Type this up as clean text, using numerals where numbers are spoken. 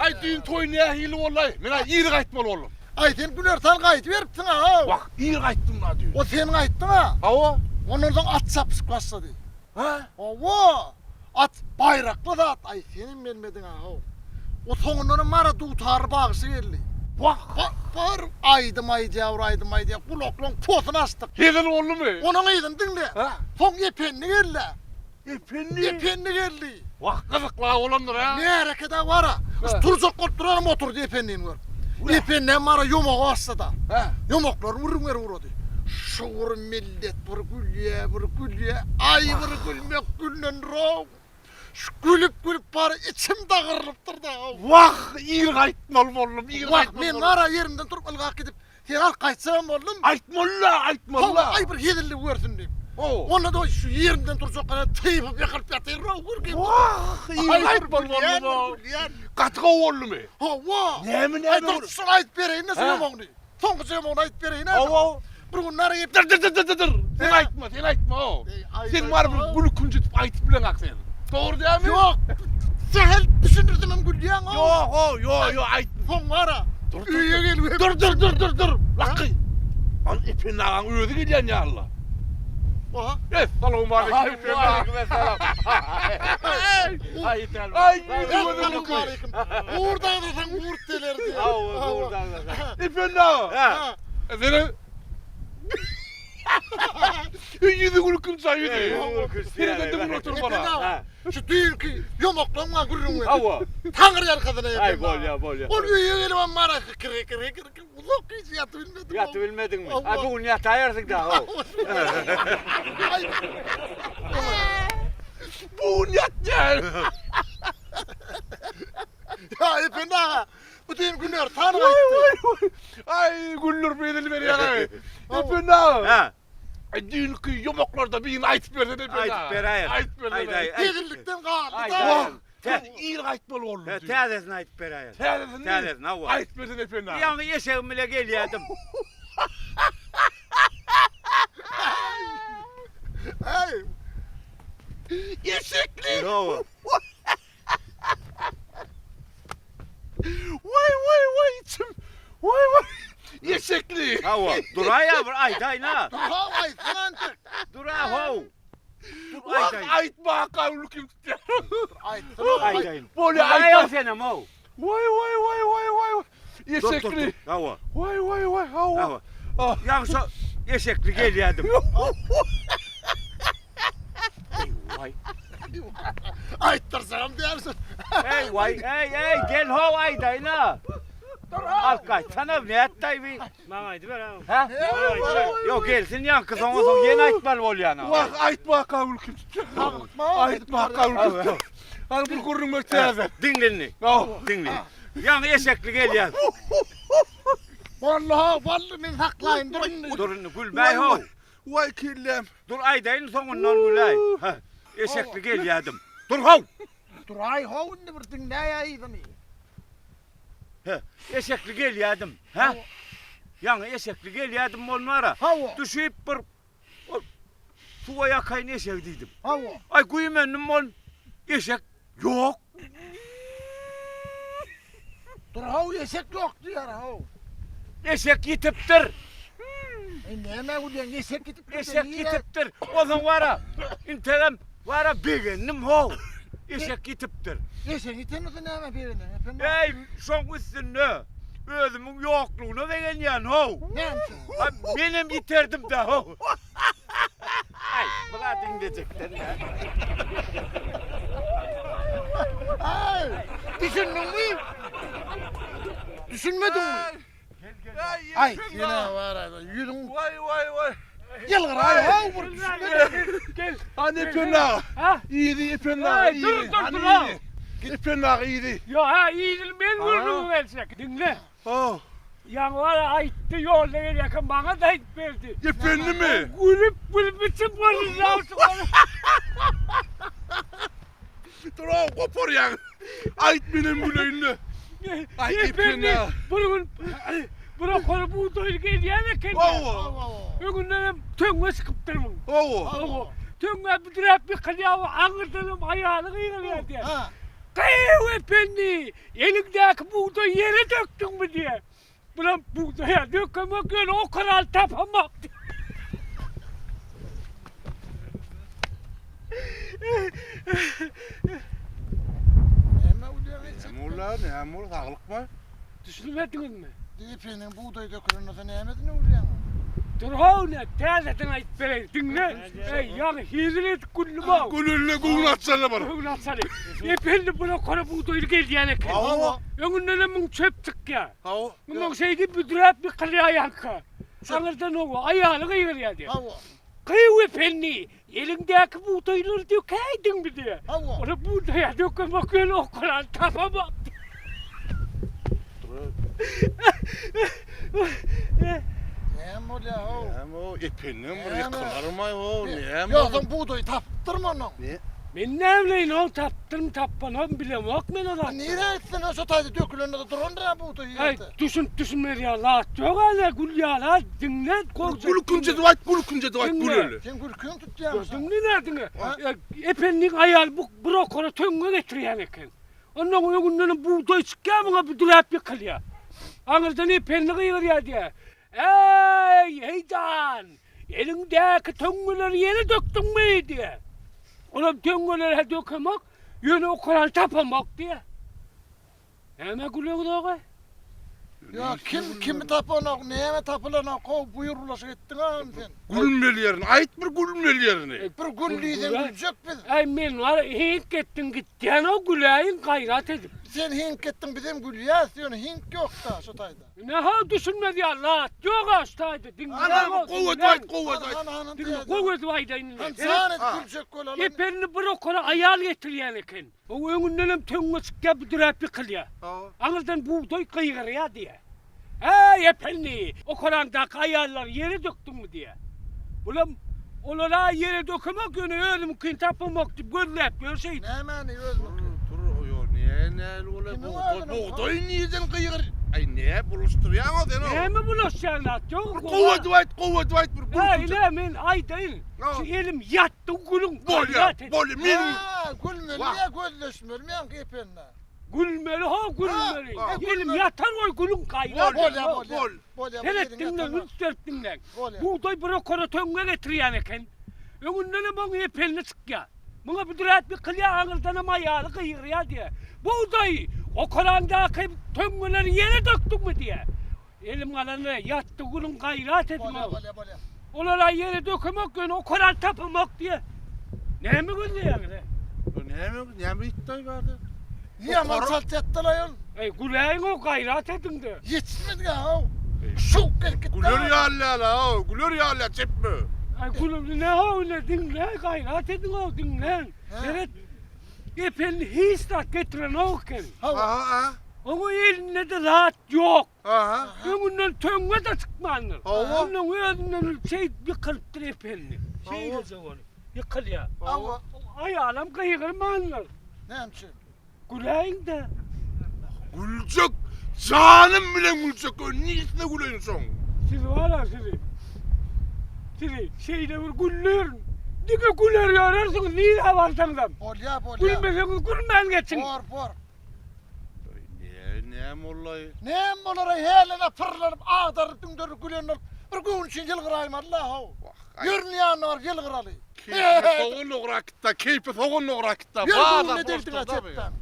Aý düýn toý nähili boldy-aý? Men-ä ir gaýtmaly boldum. Aý sen günortan gaýdyberipsiň-a. Wah, ir gaýtdym-la düýn. O sen gaýtdyň-a. Hawa. Ondan soň at çapyşyk başlady. Hä? Hawa. At baýrakly zat. Aý senem gelmediň-a how. O soňundanam bara dutarly bagşy geldi. Wah! Bar aýdym aýdýar, bir aýdym aýdýar. Gulaklaň posuny açdyk. Hezil boldumy? Onuň yzyny diňle. Hä? Soň Ependi geldi. Ependi? Ependi geldi. Wah, gyzykla bolandyr, hä? Märeke-de bar-a. Şu turjak bolup duranam oturdy Ependini görüp. Ependem bar-a ýomaga başlady. Hä? Ýomaklaryny gürrüň berip ugrady. Şu bir millet bir gülýä, bir gülýä. Aý, bir gülmek gülnendir-ow. Şu gülüp-gülüp bar-a içim dagyrylypdyr-da. Wah, ir gaýtmaly boldum, ir Wah, gaýtmaly men boldum. bar-a ýerimden turup ylgap gidip, Sen alyp gaýtsagam boldum. Aýtmaly-la, aýtmaly-la. Hawa, aý bir hezillik görsün diýip. Hawa. Onda-da şu ýerimden turjak gara typyp ýykylyp ýatyryn-ow, gürgin. Wah, ir aýtmaly boldum-ow. Gaty gowy boldumy? Hawa. Näme, näme Aý, dur, şuny aýdyp bereýin-de, şu ýomagyny. Soňky ýomagyny aýdyp bereýin-ä. Hawa. Bir gün nara gep. Dur, dur, dur, dur, dur. Sen aýtma, sen aýtma-ow. Sen bar bir gülkünç edip aýdyp bileňak sen. Dogry dälmi? Ýok. Sähel düşündirsemem gülýäň-ow. Ýok-ow, ýok, ýok, aýt. Soň bar-a. Dur, dur, Öýe gelip. Dur, dur, dur, dur, dur. Lakgy. An Ependi agaň özi gelýän ýaly-la. Oha. Essalawmaleýkim Ependi aga. Aleýkim-essalam. Aý, Aý, ýüzi gözüň Essalawmaleýkim. Gurt agzasaň gurt geler diýýär. Hawa, gurt agzasaň. Ependi aga. Hä. Seni Ýüzi gülkünç aý ýüzi. Seredende gülüp otur bana. Şu düýnki ýomaklaň maňa gürrüň berdi. Hawa. Taňry ýalkasyna ýeten. Aý bolýa, bolýa. Ol öýe gelibem maňa hykr hykr hykr hykr uzak gije ýatyp bilmedim. Ýatyp bilmediňmi? A bu gün ýataýarsyň da how. Bu gün ýatýar. Ýa Ependi aga, Bu düýn günortan gaýtdy. Aý, güldürip hezil berýäň-aý. Ependi aga. Hä. Aý, düýnki ýomaklarda birini aýtyp bersene Ependi aga. Aýdyp beräýerin. Aýdyp bersene. Aýdaý. Hezillikden galdy-da. Wah, sen ir gaýtmaly bolduň düýn. Täzesini aýdyp beräýerin. Täzesini? Täzesini, hawa. Aýdyp bersene Ependi aga. Ýaňy eşegim bile gelýärdim. Aý. Eşekli. Hawa. Waý waý waý içim. Waý waý. Eşekli. Hawa, duraý-a bir aýdaýyn-a. Dur-how aýtsaň entek. Dur-a how. Dur Wah aýdaýyn. aýtmaka ülkim tutýar. Aýtsana. Aýdaýyn. Bolýa Duraý-a aýt. senem how. Waý waý waý waý waý. Dur, dur, Eşekli. dur. Hawa. Waý waý waý hawa. Hawa. Ýaňy şo eşekli gelýärdim. Eý, waý. Aýtdyrsagam diýersiň. Eý, waý, eý, eý, gel how aýdaýyn-a. Alyp gaýtsana, nätdaý bi? Maňa aýdyber ha. Hä? Ýok, gelsin ýaňky soňa soň ýene aýtmaly bolýan-a. Wah, aýtmaka ülkim tutýar. Aýtmaka ülkim tutýar. Hany bir gürrüň ber täze. Diňle indi. Diňle. Ýaňy eşekli gelýär. Walla, walla men saklaýyn dur indi. Dur indi gülmäý how. Waý kelläm. Dur aýdaýyn soňundan güläý. Hä. Eşekli gelýärdim. Dur how. Duraý how indi bir diňläý yzyny. Hä. Eşekli gelýärdim. Hä. Ýaňy eşekli gelýärdim bolmara. Hawa. Düşüp bir suwa ýakaýyn eşegi diýdim. Hawa. Aý güýmendim bol. Eşek ýok. Dur how eşek ýok diýýär how. Eşek ýitipdir. Eý näme gülýäň eşek ýitipdir. Eşek ýitipdir. Onsoň wara integem wara begendim how. Eşek ýitipdir. Eşek ýiten bolsa näme begenýäň ependi? Eý şoň üstünde özümiň ýoklugyna begenýän how. Näme üçin? Menem ýiterdim-dä how. Aý, bu zat diňlejekden däl. Aý, düşündiňmi? Düşünmediňmi? Aý, ýene bar ýüzüň. Waý, waý, waý. Ýylgyraý, how bir düşünmediň. Gel. Hany Ependi aga. Ha? Yzy Ependi aga, Aý, dur, yzy. dur, Hany dur, ha. yzy. Ependi aga yzy. Ýok, ha, yzyny men gürrüň berjek. Diňle. Ha. Ýaňy bar-a aýtdy, ýolda gelýärkä maňa-da aýdyp berdi. Ependimi? Gülüp, gülüp içim gyrylýar. Dur-ow, goparýaň. Aýt menem güleýin-le. Aý, Ependi Ependi. bir gün bir okary bugdaýly gelýän eken. Hawa. Öňündenem töňňe çykypdyr muň. Hawa. Hawa. Töňňä büdräp ýykylýar, aňyrdanam aýaly gygyrýar diýýär. Gyýw ependi, eliňdäki bugdaýy ýere dökdüňmi diýýär. Bulam bugdaýa dökemok, ýöne okaraly tapamok diýýär. Näme bolýar? Näme bolýar? Näme bol? Saglykmy? Düşünmediňizmi? Depeniň bugdaý dökülende nämesini urýaň? Dur how ne, täzeden aýdyp bereýin, diňle. Eý, ýaňy hezil edip güldüm-ow. Gülünde göwün açsana bir. Göwün açaly. Ependi buna kora bugdaýly gelýän eken. Hawa. Öňündenem muň çöp çykýar. Hawa. Munuň şeýdip büdräp ýykylýar ýaňky. Aňyrdan oňa aýaly gygyrýar diýýär. Hawa. Gyýw ependi, eliňdäki bugdaýlary dökäýdiňmi diýýär. Hawa. Ol bugdaýa dökemok ýöne okalany tapamok diýýär. Näme bolýar how? Näme o ependen bir Näme? ýykylarmaý ho, näme? Ýogsam bugdaýy tapypdyrmy onuň? Ne? Men näbileýin ol tapdyrmy tapmanam bilemok men o zatlary. Nirä gitsin o şo taýda dökülende-de durandyr-a bugdaý Aý ýerde. düşünip düşünmez ýaly zat ýok ana gül ýaly diňle gowja. Gülkünç edip aýt, gülkünç edip aýt, Diňle. güleli. Sen gülküň tutýarmyşyň. Diňle nädiňe. Ependiň aýaly bu bir okara töňňe getirýän eken. Onnoň öňündenem bugdaý çykýar muňa büdüräp ýykylýar. Aňyrdan Ependi gygyrýar diýýär. Eý, heýjan! Eliňdäki töňňeleri ýere dökdüňmi? diýýär. Olam töňňeleri-hä dökemok, ýöne okarany tapamok diýýär. Nämä güleňzog-a? Ýa kim kimi tapanok, näme tapylanok, how buýurlaşyk etdiň-a ony sen. Gülmeli ýerini aýt bir gülmeli ýerini. Bir gül diýseň güljek biz. Äý men bar hiňk etdiň gitýän-ow güläýiň gaýrat edip. Sen hiňk etdiň bizem gülýäs ýöne hiňk ýok-da şo taýda. Ine-ha düşünmez ýaly zat ýog-a şu taýda diňläň-ow Ana gowy edip diňläň. aýt gowy edip aýt. Hany hany Diňle gowy edip aýdaýyn indi. Hany jan edip güljek bolaly. Eperini bir okara aýal getirýän eken. O öňündenem töňňe çykýar büdüräp ýykylýar. Aňyrdan bugdaý gygyrýar diýýär. Äý, ependi, okaraňdaky aýallary ýere dökdüňmi diýýär. Bulam, Olar-a ýere dökemok, ýöne özümiňkini tapamok diýip gözläp ýör şeýdip. Nämäni özümiňki? Tur, tur, ýo, ne, näli bolar, Kimiň bugdaý, özüniň? bugdaý nirden gygyr, aý, ne bulaşdyrýaň-a sen-ow? Näme bulaşýan zat ýok, Bir gowy edip aýt, gowy edip aýt, bir Äý, gülkünç. ine, men aýdaýyn, şu elim ýatdy gülüň, Bolýar, gaýrat et. bolýar, meniň. Hä, gülmeli ýa gözleşmelimi ýaňky epende? Gülmeli ho gülmeli. Ha, Elim ýatar goý gülüň gaýrat. Bolýa Bol, bolýa. bol. Bolýa. Seret diňle üns berip diňläň. Bugdaý bir okara töňňe getirýän eken. Öňündenem oň epelini çykýar. Muňa büdräp ýykylýar aňyrdanam aýaly gygyrýar diýýär. Bugdaý okaraňdaky töňňeleri ýere dökdüňmi diýýär. Elim galany ýatdy gülüň gaýrat ediň. Bolýa bolýa bolýa. Olar-a ýere dökemok ýöne okarany tapamok diýýär. Näme gözleýäňiz e? Näme näme ýitdi bärde? Ýaman çalt ýatdylaý ol. Eý güläýiň-ow gaýrat ediň-de. Ýetişmedik-ä how. Şuw gelip gitdi. Güler ýaly-la-ow, güler ýaly çepme. Aý gülüp ne-how ine diňle gaýrat ediň-ow diňläň. Seret Ependi hiç zat getirenok eken. Hawa. Oňa elinde-de zat ýok. Aha. Öňünden töňňe-de çykmandyr. Hawa. Onuň özünden şeýdip ýykylypdyr Ependi. Şeýleje bolup ýykylýar. Hawa. Aýalam gygyrmandyr. Näme üçin? Güläýiň-dä. Güljek, janym bilen güljek, nisine güleýin şoň? Siz bar-a sizi. Sizi şeýle bir güldürin. Diňe güler ýörersiňiz nirä barsaňyzam. Bolýa, bolýa. Gülmeseňiz gülmän geçiň. Bor, bor. Ne, näme bollaý? Näme bolar-aý, hälene pyrlanyp, agdarylyp, düňderlip gülen bolup, bir göwün üçin ýylgyraýmaly-la, how. Ýörün ýanyna baryp ýylgyraly. Keýpi sogan dograk gitdi, keýpi sogan dograk gitdi. Ýör göwnüne degdiň-ä çepden.